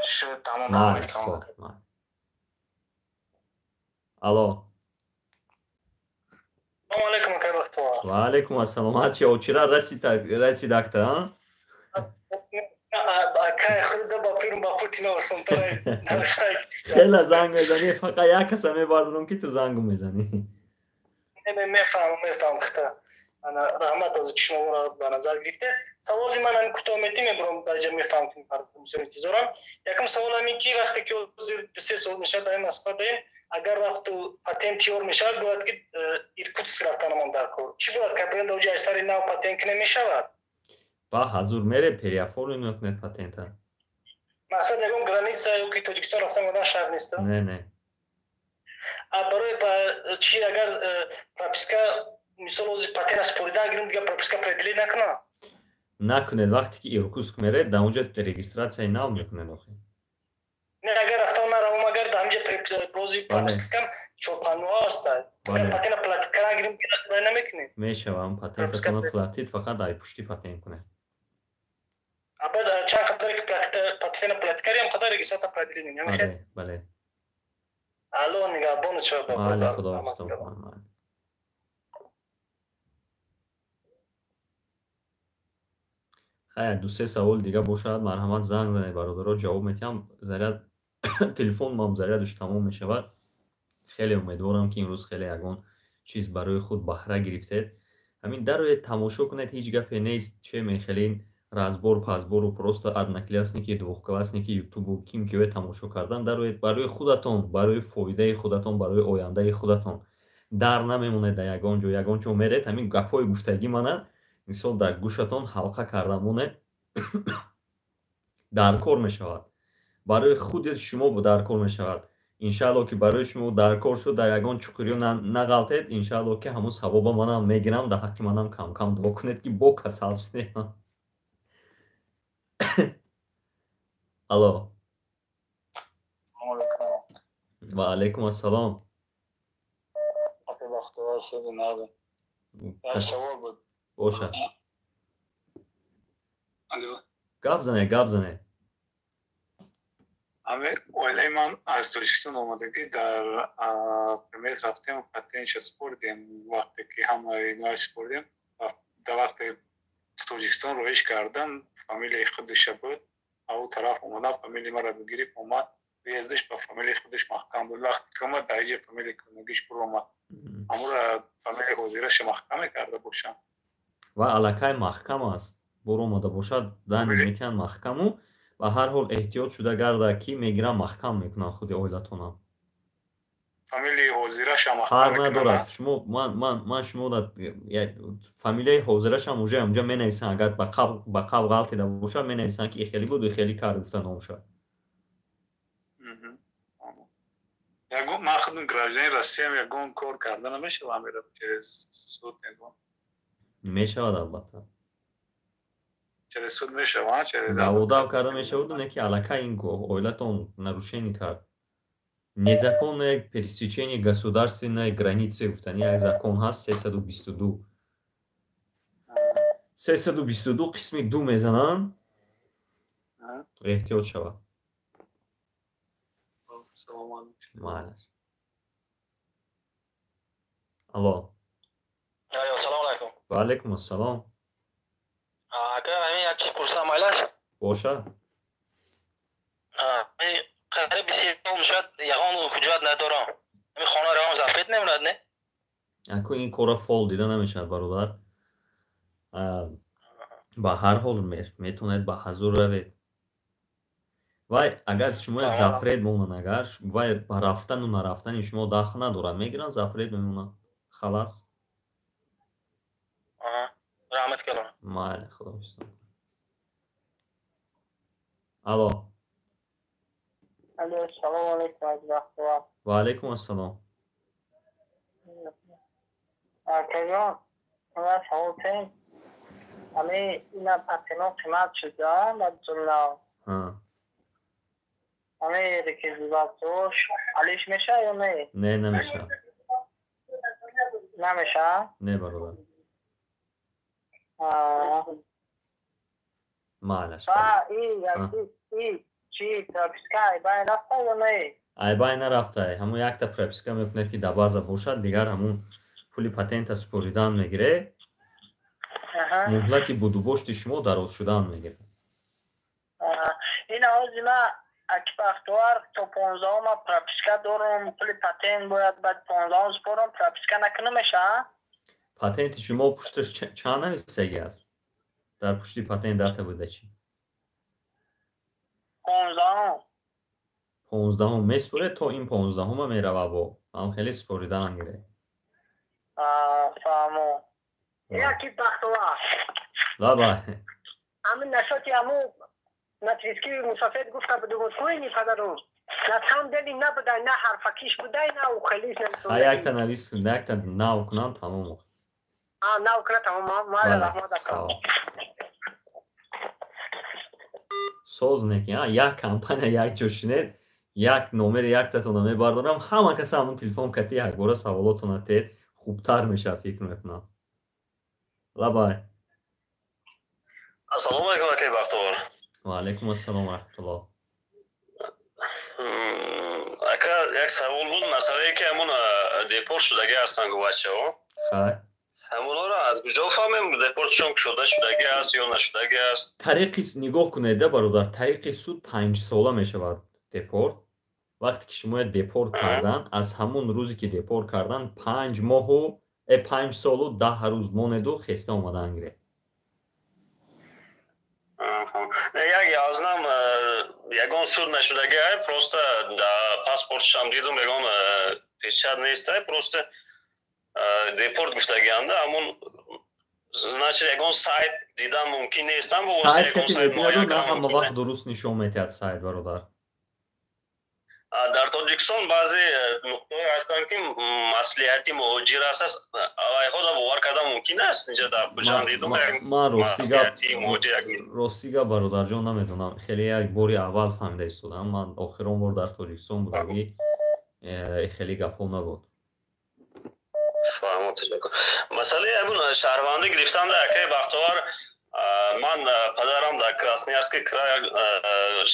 Шуд, тамом. Алло. Салом алейкум, акай Бахтовар. Ва алейкум ассалом. Ҳарчи очира расид акта, а? Акай худа ба фирм ба Путин осонтар. Хела занг мезанӣ, фақат як каса мебардорам ки ту зангу мезанӣ. Мефаҳмам, мефаҳмам хата. Ана раҳмат аз ки шумо моро ба назар гирифтед. Саволи ман ҳамин кӯтоҳ метӣ мебурам, даҷа мефаҳмам ки мардум бисёр интизорам. Якум савол ҳамин ки вақте ки ҳозир 2-3 сол мешавад дар ин Москва даем, агар рафту патент тиёр мешавад, бояд ки Иркутск рафтанамон дар кор. Чӣ бояд кард? Бояд оҷа аз сари нав патент кунем мешавад? Ба ҳазур мере переоформим мекунед патента. Мақсад ягон граница ё ки Тоҷикистон рафтан омадан шарт нест? Не, не. А барои чи агар прописка мисол ҳозир патент супорида гирем, дигар прописка продлить накунам? Накунед, вақте ки Иркутск меред, дар онҷо регистратсияи нав мекунед охи. Не, агар рафтан наравам, агар дар ҳамҷа бози пропискам чорпанҳо ҳастад. Агар патента платить кардан гирем, вай намекунед? Мешавам, патентатонро платить, фақат дар пушти патент кунед. А баъд чанд қадаре ки патента платить кардем, қадар регистратсия продлить мекунем. Бале, бале. Алло, нигаҳбону чаро. Бале, худо ҳофиз. Хайр, 2-3 савол дига бошад, марҳамат занг занед, бародаро, ҷавоб метиҳам. Заряд телефонмам зарядаш тамом мешавад. Хеле умедворам ки имрӯз хеле ягон чиз барои худ баҳра гирифтед. Ҳамин дароед, тамошо кунед, ҳеҷ гапе нест, че мехелин разбор пазбору просто одноклассники, двухклассники, ютубу ким киё тамошо кардан. Дароед барои худатон, барои фоидаи худатон, барои ояндаи худатон. Дар намемонед дар ягон ҷо, ягон ҷо меред, ҳамин гапҳои гуфтагӣ мана мисол дар гӯшатон ҳалқа карда монед, дар кор мешавад. Барои худи шумо дар кор мешавад. Иншаалло ки барои шумо дар кор шуд, дар ягон чуқуриё нағалтед, иншаалло ки ҳамун савоба манам мегирам, дар ҳаққи манам кам-кам дуо кунед ки бо касал шудем. Алло. Ва алайкум ассалом. Бошад. Гап занед, гап занед. Ами оилаи ман аз Тоҷикистон омадагӣ, дар примет рафтем, патентша супордем, вақте ки ҳамаи инҳоро супордем, дар вақте Тоҷикистон роиш кардам, фамилияи худиша буд, ау тараф омадам, фамилияи маро бигирифт, омад, въездиш ба фамилияи худиш маҳкам буд. Вақте ки омад, дар иҷа фамилияи кунагиш буромад. Ҳамура фамилияи ҳозираша маҳкам мекарда бошам. Ва аллакай маҳкам аст. Буромада бошад, дани метиҳанд маҳкаму ба ҳар ҳол эҳтиёт шуда гарда ки мегирам маҳкам мекунам худи оилатонам. Фамилияи ҳозираша маҳкам фарқ надорад. Шумо ман шумо фамилияи ҳозирашам уже онҷа менависанд, агар ба қабл ғалтида бошад, менависанд ки ихелӣ буд, ихелӣ кард гуфта номша. Ягон ман худам гражданин Россиям, ягон кор карда намешавад амира через суд ягон? Мешавад, албатта. Через суд мешавад, через даводав карда мешавад, не ки аллакай ин оилатон нарушение кард. Незаконное пересечение государственной границы гуфтани як закон ҳаст 322. 322 қисми 2 мезананд. Эҳтиёт шавад. Малаш. Алло. Алло, салом алайкум. Ва алайкум ассалом. Ака, ҳамин як чиз пурсам майлаш? Бошад. Қариб 20 сол мешавад, ягон ҳуҷҷат надорам. Ҳамин хона равам запрет мемонад, не? Аку ин корро фол дида намешавад, бародар. Ба ҳар ҳол метавонед ба ҳазур равед. Вай агар шумо запрет монанд, агар вай ба рафтану нарафтани шумо дахл надорад, мегиранд, запрет мемонад. Халас. Раҳмат калом. Майли, худо ҳофиз. Алло. Алло, салом алейкум, аз Бахтовар. Ва алейкум ассалом. Акаҷон, ман савол тем. Ами ина патено қимат шуда, ба ҷумла. Ами реквизитош алиш меша ё не? Не, намеша. Намеша? Не, бародар. Маълаш. И чи прописка айбай рафта ё не? Айбай нарафта. Ҳамун якта прописка мекунед ки дар база бошад, дигар ҳамун пули патента супоридан мегиред, муҳлати будубошти шумо дароз шудан мегирад. Ин ҳози ма аки Бахтовар то 15-ма прописка дорум, пули патент бояд баъд 15-ум супорам, прописка накунам мешава? Патенти шумо пушташ чанд нависагӣ аст? Дар пушти патент дата выдачи? 15-ум. 15-ум месупоред, то ин 15-ума мерава, бо ҳам хеле супоридан гиред. Фаҳмо. Яки Бахтовар. Лабай. Ҳамин нашоти ҳаму натриски мусофир гуфта будум, кӯини падарум. На самом деле набудай, на ҳарфакиш будай, на ухелиш. Ха, якта навис, якта нав кунам, тамом. А, нав кунам, тамом. Майла, раҳмат ака. Соз неки, як компания як ҷо шинед, як номери яктатона мебардорам, ҳама каса ҳамун телефон кати якбора саволотона тед, хубтар мешавад, фикр мекунам. Лабай. Ассалому алайкум, акай Бахтовар. Ва алайкум ассалом ва раҳматуллоҳ. Ака, як савол буд, масъалае ки ҳамун депорт шудагӣ ҳастанд гу бачаҳо. Хай. Ҳамонҳоро аз куҷо фаҳмем, депортшон кушода шудагӣ аст ё нашудагӣ аст? Тариқи нигоҳ кунед, бародар, тариқи суд 5 сола мешавад депорт. Вақте ки шумо депорт кардан, аз ҳамун рӯзе ки депорт кардан, 5 моҳу 5 солу 10 рӯз монеду хеста омадан гиред. Як язнам ягон суд нашудагӣ ай, просто паспортшам дидум, ягон печать нестай, просто депорт гуфтагианда. Ҳамун, значит, ягон сайт дидан мумкин нестам? Сайт кати мебинаду, на ҳама вақт дуруст нишон медиҳад сайт, бародар. Дар Тоҷикистон баъзе нуқтаҳое ҳастанд, ки маслиҳати муҳоҷир аст, авайҳода бовар кардан мумкин аст? Инҷа дар Хуҷанд дидум. Ман рости гап, бародарҷон, намедонам, хеле як бори аввал фаҳмида истодам. Ман охирон бор дар Тоҷикистон будагӣ, хеле гапҳо набуд. Фаҳмо, ташаккур. Масъалаи ҳамун шаҳрвандӣ гирифтанда, акаи Бахтовар, ман падарам дар Красноярский край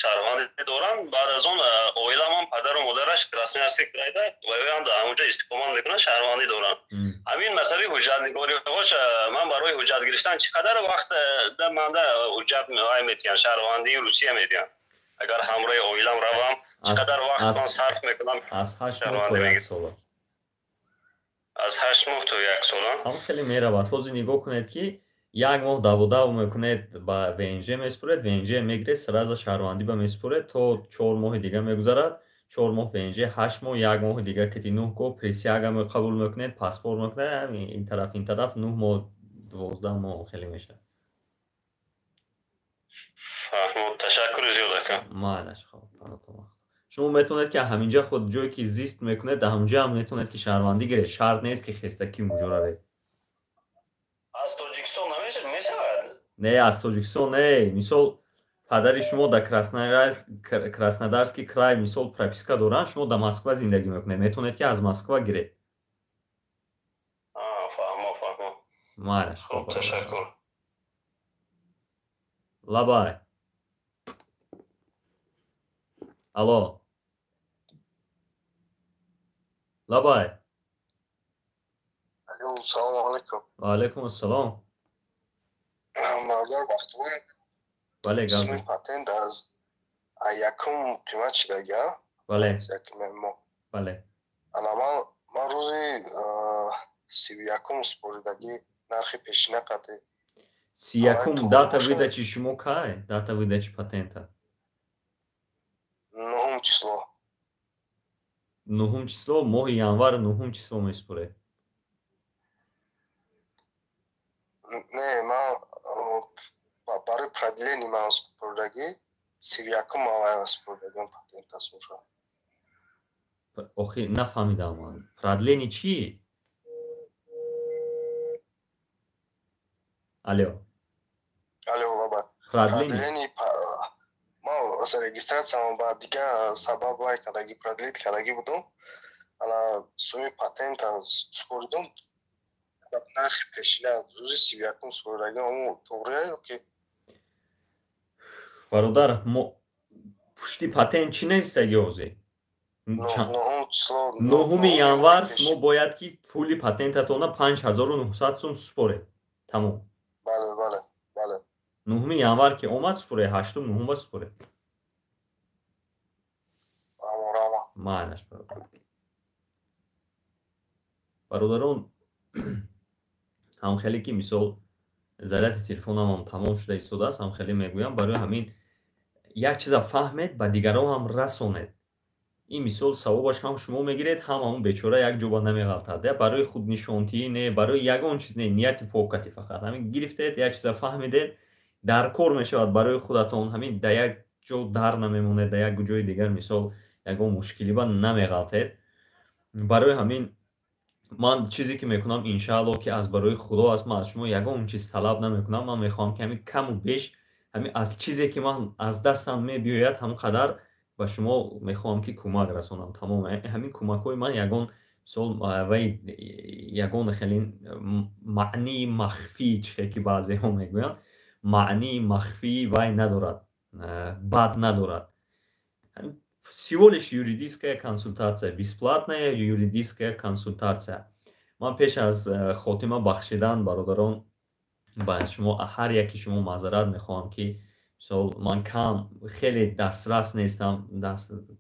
шаҳрвандӣ дорам, баъд аз он оиламам, падару модараш Красноярский крайда ва ӯям дар ҳамонҷо истиқомат мекунанд, шаҳрвандӣ дорам. Ҳамин масъалаи ҳуҷҷатнигориҳош, ман барои ҳуҷҷат гирифтан чӣ қадар вақт манда ҳуҷҷат ай метиҳанд, шаҳрвандии Русия метиҳанд? Агар ҳамроҳи оилам равам, чӣ қадар вақт ман сарф мекунам? Аз 8 моҳ то як сола. Аз 8 моҳ то як сола? Ҳам хеле меравад. Ҳозир нигоҳ кунед, ки як моҳ даводав мекунед, ба ВНЖ месупоред, ВНЖ мегиред, сразу шаҳрвандӣ ба месупоред, то 4 моҳи дига мегузарад, 4 моҳ ВНЖ, 8 моҳ, як моҳи дига кати нӯҳ го присяга қабул мекунед, паспорт мекунед, ин тараф, ин тараф, 9 моҳ, 12 моҳ хеле мешавад. Фаҳмод, ташаккури зиёд, ака. Майлаш, хоб. Шумо метавонед, ки ҳаминҷа худ ҷое ки зист мекунед, дар ҳаминҷа ҳам метавонед, ки шаҳрвандӣ гиред. Шарт нест, ки хеста ки куҷо равед. Аз Тоҷикистон намешавад? Не, аз Тоҷикистон не. Мисол, падари шумо дар Краснодарский край, мисол, прописка доранд, шумо дар Москва зиндагӣ мекунед, метавонед, ки аз Москва гиред. Фаҳмо, фаҳмо. Майлаш. Хуб, ташаккур. Лабай, алло, лабай. Алло, салому алайкум. Ва алайкум ассалом. Бародар Бахтовар. Бале, гап. Патент аз якум қимат шидага? Бале. Якуми моҳ. Бале. Ана ман рӯзи 31-ум супоридагӣ, нархи пешина қатӣ. 31-ум дата выдачи шумо кай? Дата выдачи патента? Нуҳум число. Нуҳум число, моҳи январ, нуҳум число месупоред? Не, ман барои продление ман супоридагӣ, 31-ум ман супоридагиам патента сумша. Охи, нафаҳмидам ман, продление чӣ? Алло. Алло, лаба. Продление. Ман регистрациям ба дигар сабаб вай кардагӣ, продлить кардагӣ будум. Ана суми патента супоридум нархи пешина, рӯзи 31-ум супоридагӣ, туғрия ё ки? Бародар, мо пушти патент чӣ нависагӣ ҳозир? 9 январ шумо бояд ки пули патентатона 5900 сум супоред. Тамом. Бале, бале, бале. 9 январ ки омад, супоред, 8, 9 супоред. Майлаш, бародар. Бародарон, ҳам хеле ки мисол заряди телефонамам тамом шуда истодааст, ҳам хеле мегӯям, барои ҳамин як чиза фаҳмед, ба дигарон ҳам расонед. Ин мисол савобаш ҳам шумо мегиред, ҳам ҳамун бечора як ҷоба намеғалтад. Барои худнишонтиӣ не, барои ягон чиз не, нияти покати фақат ҳамин гирифтед, як чиза фаҳмидед, дар кор мешавад барои худатон. Ҳамин дар як ҷо дар намемонед, дар як ҷои дигар мисол ягон мушкилиба намеғалтед. Барои ҳамин ман чизе ки мекунам, иншаалло, ки аз барои Худо аст, ман аз шумо ягон чиз талаб намекунам. Ман мехоҳам, ки ҳамин каму беш ҳамин аз чизе ки ман аз дастам мебиёяд, ҳамон қадар ба шумо мехоҳам, ки кӯмак расонам. Тамом. Ҳамин кӯмакҳои ман ягон мисол вай ягон хеле маънии махфӣ, чихе ки баъзеҳо мегӯянд, маънии махфии вай надорад, бад надорад. Всего лишь юридическая консультация, бесплатная юридическая консультация. Ман пеш аз хотима бахшидан, бародарон, ба шумо, ҳар яки шумо маъзарат мехоҳам, ки мисол ман кам хеле дастрас нестам,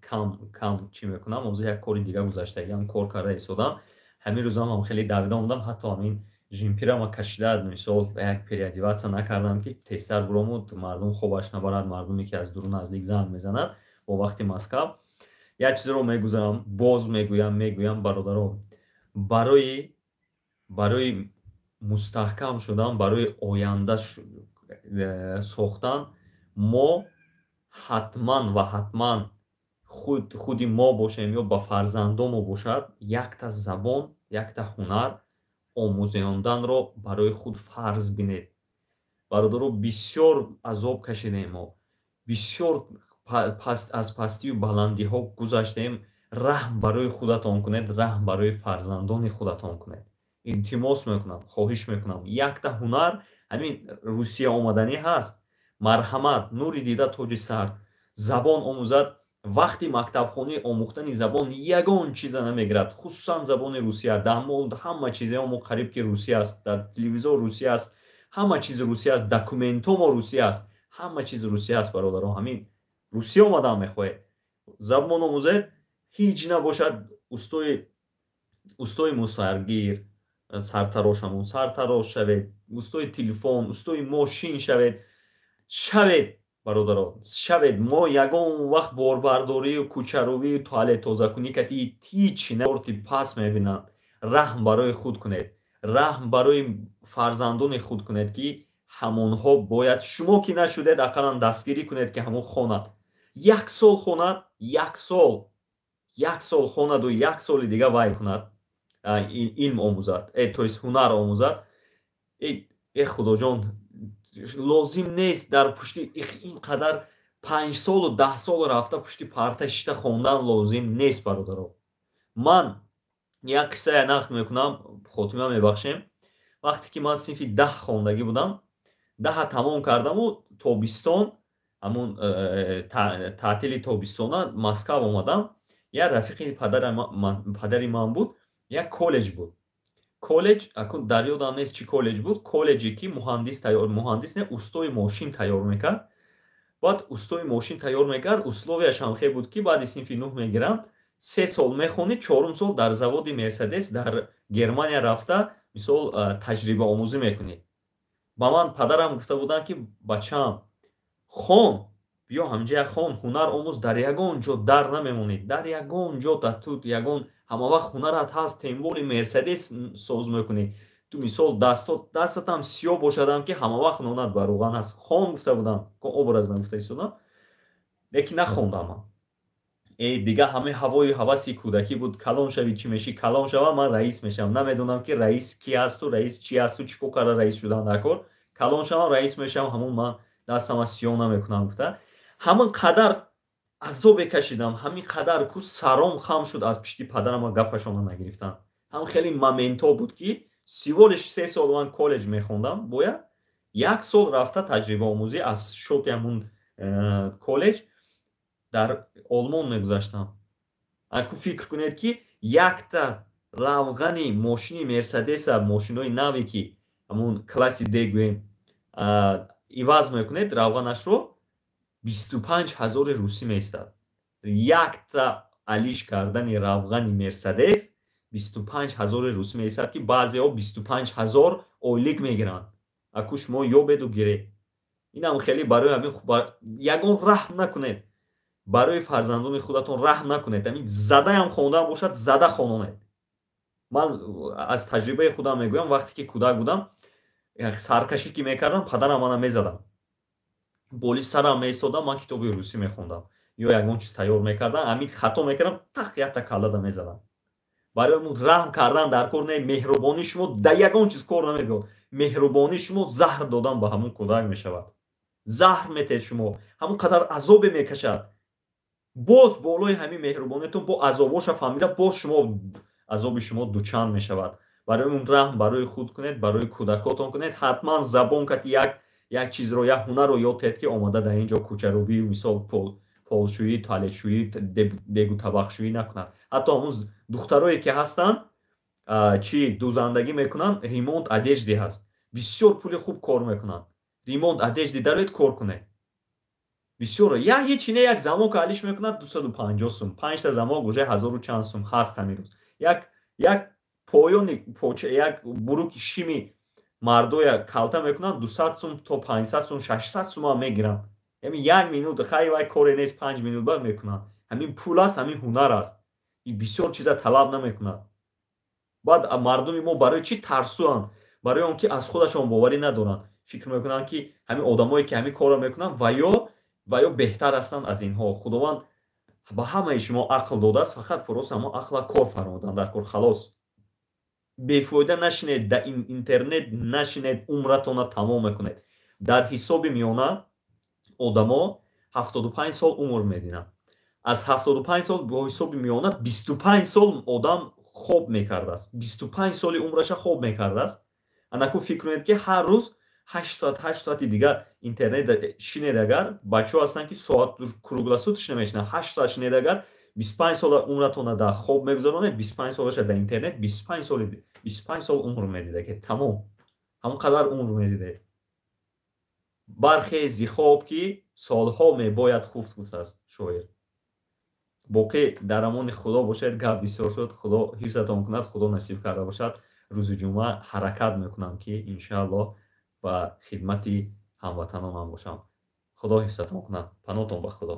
кам кам чӣ мекунам. Ҳозир як кори дига гузаштагиам, кор карда истодам. Ҳамин рӯзам ҳам хеле давида омадам, ҳатто ҳамин жемпирама кашида, мисол як переодеваться накардам, ки тезтар бурому, мардум хобаш набарад, мардуме ки аз дуру наздик занг мезанад бо вақти Москав. Як чизро мегузарам, боз мегӯям, бародарон, барои мустаҳкам шудан, барои оянда сохтан мо ҳатман ва ҳатман, худи мо бошем ё ба фарзандомо бошад, якта забон, якта ҳунар омӯзонданро барои худ фарз бинед. Бародаро, бисёр азоб кашидем мо, бисёр аз пастию баландиҳо гузаштем. Раҳм барои худатон кунед, раҳм барои фарзандони худатон кунед. Илтимос мекунам, хоҳиш мекунам, якта ҳунар. Ҳамин Русия омаданӣ ҳаст, марҳамат, нури дида, тоҷи сар, забон омӯзад. Вақти мактабхонӣ омӯхтани забон ягон чиза намегирад, хусусан забони Русия. Ҳама чизео мо қариб ки русия аст, дар телевизор русия аст, ҳама чиз русия аст, документҳо мо русия аст, ҳама чиз русия аст. Бародаро, ҳамин Русия омадан мехоҳед, забон омӯзед. Ҳеҷ набошад, устои мусаргир, сартарошамон, сартарош шавед, устои телефон, устои мошин шавед, шавед, бародаро, шавед. Мо ягон вақт борбардорию кӯчаровию туалет тозакунӣ кати ҳеҷ корти пас мебинанд. Раҳм барои худ кунед, раҳм барои фарзандони худ кунед, ки ҳамонҳо бояд, шумо ки нашудед, ақаллан дастгирӣ кунед, ки ҳамон хонад, як сол хонад, як сол, як сол хонаду як соли дига вай кунад, илм омӯзад, то есть ҳунар омӯзад. Э Худоҷон, лозим нест дар пушти ин қадар 5 солу 10 сол рафта пушти парта шишта хондан лозим нест. Бародаро, ман як қиссая нақл мекунам, хотима мебахшем. Вақте ки ман синфи 10 хондагӣ будам, 10-а тамом кардаму тобистон, ҳамун таътили тобистона Москав омадам. Як рафиқи падари ман буд, як коллеҷ буд. Коллеҷ акун дар ёдам нест, чӣ коллеҷ буд, коллеҷе ки муҳандис тайёр, муҳандис не, устои мошин тайёр мекард. Баъд устои мошин тайёр мекард, условияш ҳам хел буд, ки баъди синфи нӯҳ мегиранд, 3 сол мехонӣ, чорум сол дар заводи Мерседес дар Германия рафта, мисол, таҷрибаомӯзӣ мекунӣ. Ба ман падарам гуфта буданд, ки бачаам, хон, биё ҳамҷая хон, ҳунар омӯз, дар ягон ҷо дар намемонӣ, дар ягон ҷо дар ту ягон ҳама вақт ҳунарат ҳаст, тем более Мерседес соз мекунӣ ту, мисол, дастатам сиёҳ бошадам, ки ҳама вақт нонат ба рӯған ҳаст, хон, гуфта будам, образно гуфта истодам. Лекин нахондам ман. Дига ҳамаи ҳавою ҳаваси кӯдакӣ буд: калон шавӣ, чӣ мешӣ? Калон шавам, ман раис мешавам. Намедонам, ки раис ки ҳасту раис чи ҳасту чӣ кор карда раис шудан дар кор. Калон шавам, раис мешавам, ҳамун ман дастама сиёҳ намекунам, гуфта. Ҳамин қадар азобе кашидам, ҳамин қадар ку саром хам шуд аз пишти падарама гапашона нагирифтам. Ҳам хеле моментҳо буд, ки всего лишь 3 сол ман коллеҷ мехондам, бояд як сол рафта таҷрибаомӯзӣ аз шоти ҳамун коллеҷ дар Олмон мегузаштам. Аку фикр кунед, ки якта равғани мошини Мерседеса, мошинои наве, ки ҳамун класси Д гӯем, иваз мекунед равғанашро, 25 000 русӣ меистад. Якта алиш кардани равғани Мерседес 25 000 русӣ меистад, ки баъзеҳо 25 000 ойлик мегиранд. Аку шумо ёбеду гиред. Инам хеле барои ҳамин ягон раҳм накунед, барои фарзандони худатон раҳм накунед. Ҳамин задаям хондан бошад, зада хононед. Ман аз таҷрибаи худам мегӯям: вақте ки кӯдак будам, саркашӣ ки мекардам, падарам мана мезадам, боли сарам меистодам, ман китоби русӣ мехондам ё ягон чиз тайёр мекардам, ҳамин хато мекардам, тақ, якта каллада мезадам. Барои мо раҳм кардан дар кор не, меҳрубонии шумо дар ягон чиз кор намебиёд. Меҳрубонии шумо заҳр додан ба ҳамун кӯдак мешавад. Заҳр метед шумо, ҳамон қадар азобе мекашад. Боз болои ҳамин меҳрубониятон бо азобоша фаҳмида, боз шумо азоби шумо дучанд мешавад. Барои он раҳм барои худ кунед, барои кӯдакотон кунед. Ҳатман забон кати як чизро, як ҳунарро ёд тед, ки омада дар ин ҷо кӯчарӯбӣ, мисол, полшӯӣ, туалетшӯӣ, дегу табақшӯӣ накунад. Ҳатто ҳамун духтарое ки ҳастанд, чӣ дӯзандагӣ мекунанд, ремонт одежды ҳаст, бисёр пули хуб кор мекунанд. Ремонт одежды дароед, кор кунед. Бисёр як ҳечи не, як замок алиш мекунад, 250 сум, панҷта замок уже ҳазору чанд сум ҳаст. Ҳамин рӯз як поёни поча, як буруки шими мардоя калта мекунанд, 200 сум то 500 сум, 600 сумам мегиранд. Ҳамин як минут, хай, вай коре нест, 5 минут баъд мекунанд. Ҳамин пул аст, ҳамин ҳунар аст, бисёр чиза талаб намекунад. Баъд мардуми мо барои чӣ тарсуанд? Барои он ки аз худашон боварӣ надоранд. Фикр мекунанд, ки ҳамин одамое ки ҳамин корро мекунанд, ва ё беҳтар ҳастанд аз инҳо. Худованд ба ҳамаи шумо ақл додааст, фақат фурос ҳамо ақла кор фармудан дар кор, халос. Бефоида нашинед дар интернет, нашинед, умратона тамом мекунед. Дар ҳисоби миёна одамо 75 сол умр мединанд. Аз 75 сол бо ҳисоби миёна 25 сол одам хоб мекардааст, 25 соли умраша хоб мекардааст. Анаку фикр кунед, ки ҳар рӯз 8 соат, 8 соати дигар интернет шинед. Агар бачаҳо ҳастанд, ки соат круглосуточно мешинанд, 8 соат шинед, агар 25 сола умратона дар хоб мегузаронед, 25 солаша дар интернет, 25 соли, 25 сол умр медида, ки тамом, ҳамон қадар умр медидед. «Бархези хоб, ки солҳо мебояд хуфт», гуфтааст шоир. Боқӣ дар амони Худо бошед. Гап бисёр шуд. Худо ҳифзатон кунад. Худо насиб карда бошад, рӯзи ҷумъа ҳаракат мекунам, ки иншааллоҳ ба хидмати ҳамватанонам бошам. Худо ҳифзатон кунад. Панотон ба Худо.